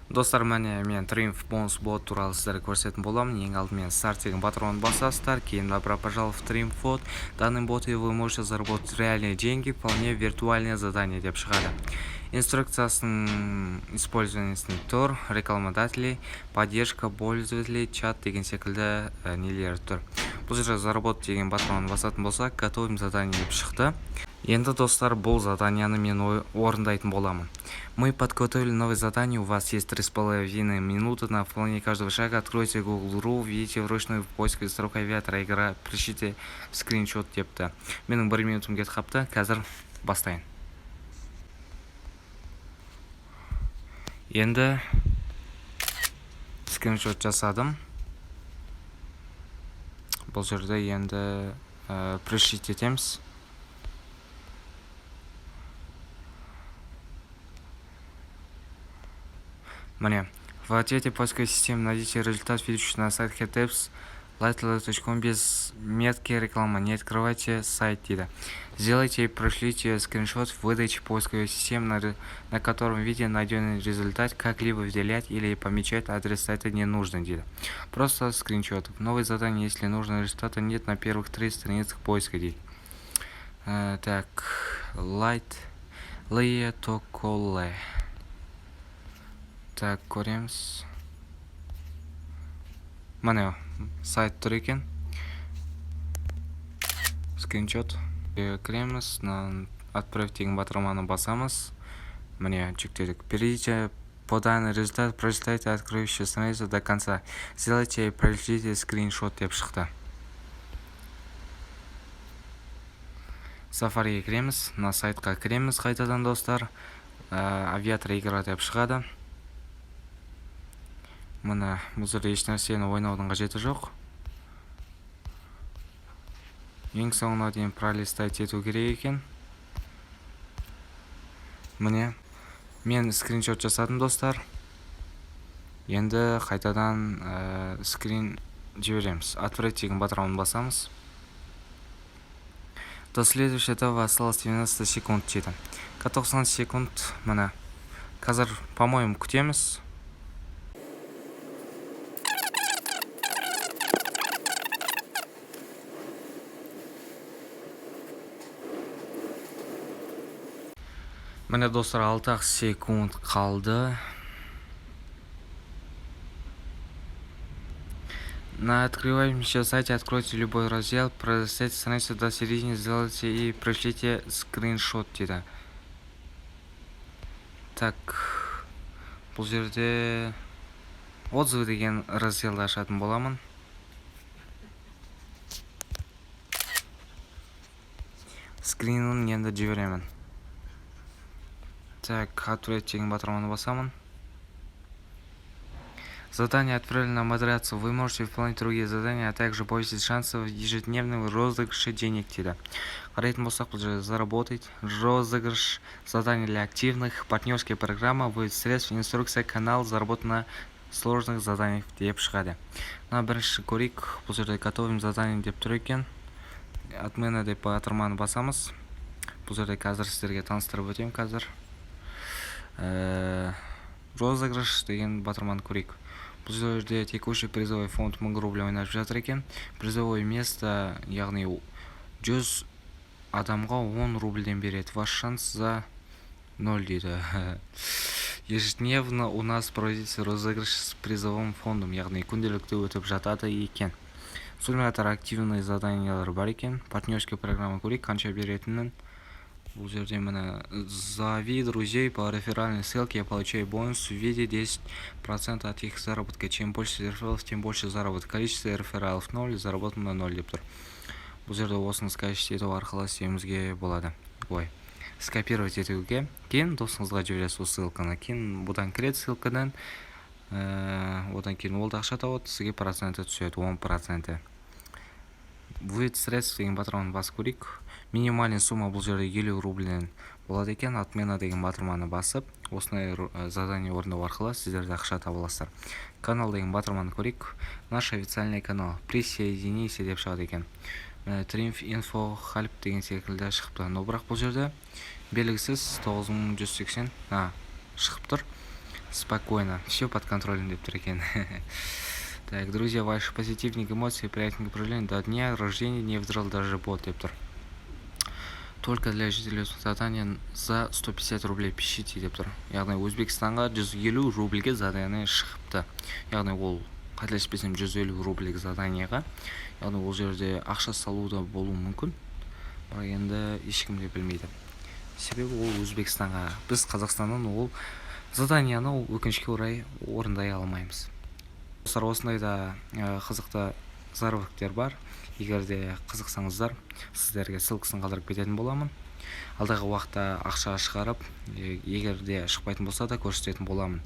Достар, міне, мен Триумф бонус бот туралы сіздерге көрсететін боламын. Ең алдымен «Старт» деген батырманы басасыздар. Кейін «Добро пожаловать в Триумф бот. Данным боте вы можете заработать реальные деньги, вполне виртуальное задание» деп шығады. Инструкциясының использованиесіне тұр, рекламодателей, поддержка пользователей, чат деген секілді нелер тұр. Бұл жерде «Заработать» деген батырманы басатын болсақ, «Готовим задание» деп шықты. Енді, достар, бұл заданияны мен орындайтын боламын. Мы подготовили новое задание. У вас есть 3,5 минуты на выполнение каждого шага. Откройте Google.ru, введите вручную в поисковый строку «Авиатор игра», пришлите скриншот депті. Менің бір минутым кетіп қапты, қазір бастайын. Енді скриншот жасадым. Бұл жерде енді пришлить етеміз. Міне, в ответе поисковой системы найдите результат, ведущий на сайт https lightle.com без метки «Реклама». Не открывайте сайт дейді. Сделайте и пришлите скриншот выдачи поисковой системы, на котором виден найденный результат. Как-либо выделять или помечать адрес сайта не нужно дейді. Просто скриншот. Новое задание, если нужно, результата нет на первых три страницах поиска дейді. Так, light леетоколе. Так, көреміз. Міне, сайт тұр екен. Скриншот. Кіреміз, мына «Отправить» деген батырманы басамыз. Міне, жүктедік. Перейдите по данный результат, прочитайте открывающую страницу до конца. Сделайте и пришлите скриншот деп шықты. Сафариге кіреміз, мына сайтқа кіреміз қайтадан, достар. «Авиатор игра» деп шығады. Міне, бұл жерде ешнәрсені ойнаудың қажеті жоқ, ең соңына дейін пролистать ету керек екен. Міне, мен скриншот жасадым, достар. Енді қайтадан скрин жібереміз. «Отправить» деген батырманы басамыз. До следующего этапа осталось 90 секунд дейді. 90 секунд. Міне, қазір, по моему, күтеміз. Міне, достар, 6 секунд қалды. На открывающемся сайте откройте любой раздел, пролистайте страницу до середины, сделайте и пришлите скриншот дейді. Так, бұл жерде «Отзывы» деген разделді ашатын боламын. Скринін енді жіберемін. Так, «Отправить» деген батырманы басамын. Задание отправлено на модерацию. Вы можете выполнять другие задания, а также повысить шансы в ежедневном розыгрыше денег дейді. Қарайтын болсақ, бұл жерде «Заработать», розыгрыш, задание для активных, партнерская программа, вывод средств, инструкция, канал, заработать на сложных заданиях деп шығады. Мына бірінші көрейік. Бұл жерде «Готовим задание» деп тұр екен. «Отмена» деп батырманы басамыз. Бұл жерде қазір сіздерге таныстырып өтемін. Қазір «Розыгрыш» деген батырманы көрейік. Бұл жерде текущий призовой фонд 1000 рубль ойнап жатыр екен. Призовое место, яғни 100 адамға 10 рубльден береді. Ваш шанс за 0 дейді. Ежедневно у нас проводится розыгрыш с призовым фондом, яғни күнделікті өтіп жатады екен. Сонымен қатар активный заданиялар бар екен. Партнерская программа көрейік, қанша беретінін. Бұл жерде, міне, зови друзей по реферальной ссылке, я получаю бонус в виде 10% от их заработка. Чем больше рефералов, тем больше заработок. Количество рефералов 0, заработано 0 деп тұр. Бұл жерде осыны скачать ету арқылы істеуімізге болады. Ой, скопировать етуге, кейін досыңызға жібересіз осы ссылканы. Кейін бұдан кіреді ссылкадан, одан кейін ол да ақша табады, сізге проценті түседі, 10%. «Вывод средств» деген батырманы басып көрейік. Минимальный сумма бұл жерде 50 рубльден болады екен. «Отмена» деген батырманы басып, осындай задание орындау арқылы сіздер де ақша таба аласыздар. «Канал» деген батырманы көрейік. «Наш официальный канал», «Присоединиться» деп шығады екен. Триумф инфо хальп деген секілді шығыпты, но бірақ бұл жерде белгісіз 9180 шығып тұр. Спокойно, все под контролем деп тұр екен. Так, друзья, ваши позитивных эмоций, приятных проявлений до дня рождения не взял даже бот деп тұр. Только для жителей задание за 150 рублей, пишите деп тұр. Яғни Өзбекстанға 150 рубльге задание шығыпты. Яғни ол, қателеспесем, 150 рубльдік заданиеға, яғни ол жерде ақша салу да болуы мүмкін, бірақ енді ешкім де білмейді, себебі ол Өзбекстанға. Біз Қазақстаннан ол заданияны, өкінішке орай, орындай алмаймыз. Достар, осындай да қызықты заработоктер бар. Егер де қызықсаңыздар, сіздерге ссылкасын қалдырып кететін боламын. Алдағы уақытта ақша шығарып, егер де шықпайтын болса да, көрсететін боламын.